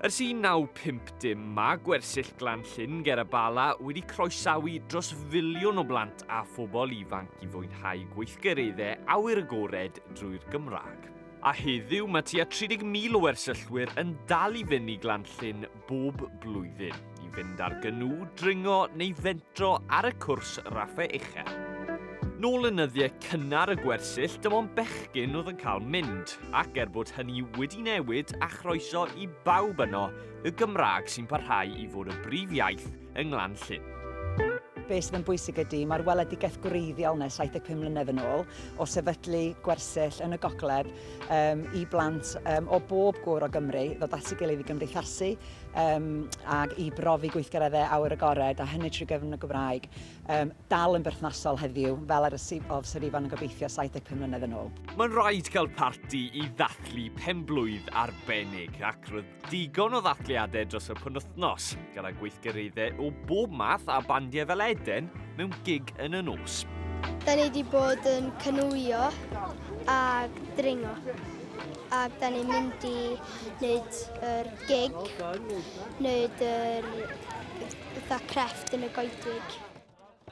Ers 1950, mae gwersyll Glan Llyn ger y Bala wedi croesawu dros filiwn o blant a phobl ifanc i fwynhau gweithgareddau awyr agored drwy'r Gymraeg. A heddiw mae tua 30,000 o wersyllwyr yn dal i fynd i Glan Llyn bob blwyddyn i fynd ar gynw, dringo neu fentro ar y cwrs raffau uchel. Nôl yn nyddiau cynnar y gwersyll, dim ond bechgyn oedd yn cael mynd, ac er bod hynny wedi newid a chroeso i bawb yno, y Gymraeg sy'n parhau i fod y brif iaith yng Nglan Llyn. Be sydd yn bwysig ydy, mae'r weledigaeth gwreiddiol 'na 75 mlynedd yn ôl o sefydlu gwersyll yn y gogledd um, i blant um, o bob gwr o Gymru ddod at ei gilydd i gymdeithasu um, ac i brofi gweithgareddau awyr agored a hynny trwy gyfrwng y Gymraeg um, dal yn berthnasol heddiw fel ar y oedd Sir Ifan yn gobeithio 75 mlynedd yn ôl. Mae'n rhaid cael parti i ddathlu pen-blwydd arbennig ac roedd Digon o ddathliadau dros y penwythnos, gyda gweithgareddau o bob math a bandiau fel Eden mewn gig yn y nos. Da ni wedi bod yn canŵio a dringo. A da ni'n mynd i wneud yr gig, wneud yr fatha crefft yn y goedwig.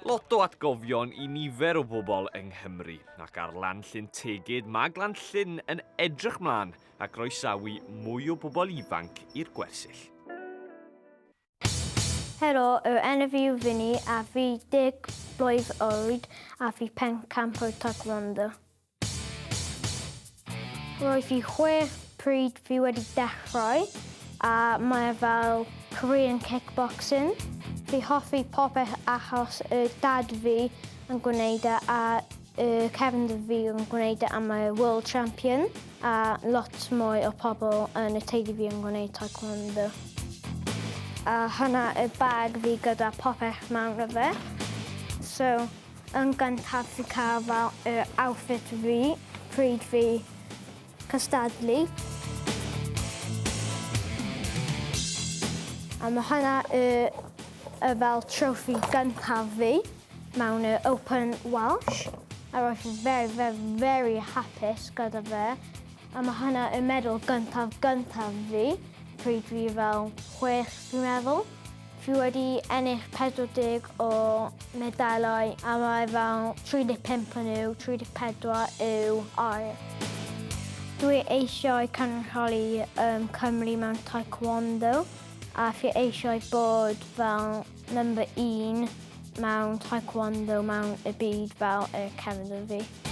Lot o atgofion i nifer o bobl yng Nghymru, ac ar lan Llyn Tegid mae Glan Llyn yn edrych mlaen a groesawu mwy o bobl ifanc i'r gwersyll. Helo, yr enw fi yw Vinny a fi deg blwydd oed a fi pencampwr taekwondo. Roedd fi chwech pryd fi wedi dechrau a mae e fel Korean kickboxing. Fi hoffi popeth achos y dad fi yn gwneud e a Y cefndir fi yn gwneud e am y World Champion a lot mwy o pobl yn y teulu fi yn gwneud taekwondo. A hwnna y bag fi gyda popeth mewn y fe. So, yn gyntaf fi cael fel y outfit fi pryd fi cystadlu. A mae hwnna y, y fel trophy gyntaf fi mewn y Open Welsh. A roedd fi very, very, very hapus gyda fe. A mae hwnna y medal gyntaf gyntaf fi pryd fi fel chwech fi'n meddwl. Fi wedi ennill 40 o medalau a mae fel 35 o nhw, 34 yw aur. Dwi eisiau cynrychioli um, Cymru mewn taekwondo a fi eisiau bod fel number un mewn taekwondo mewn y byd fel y cefndir fi.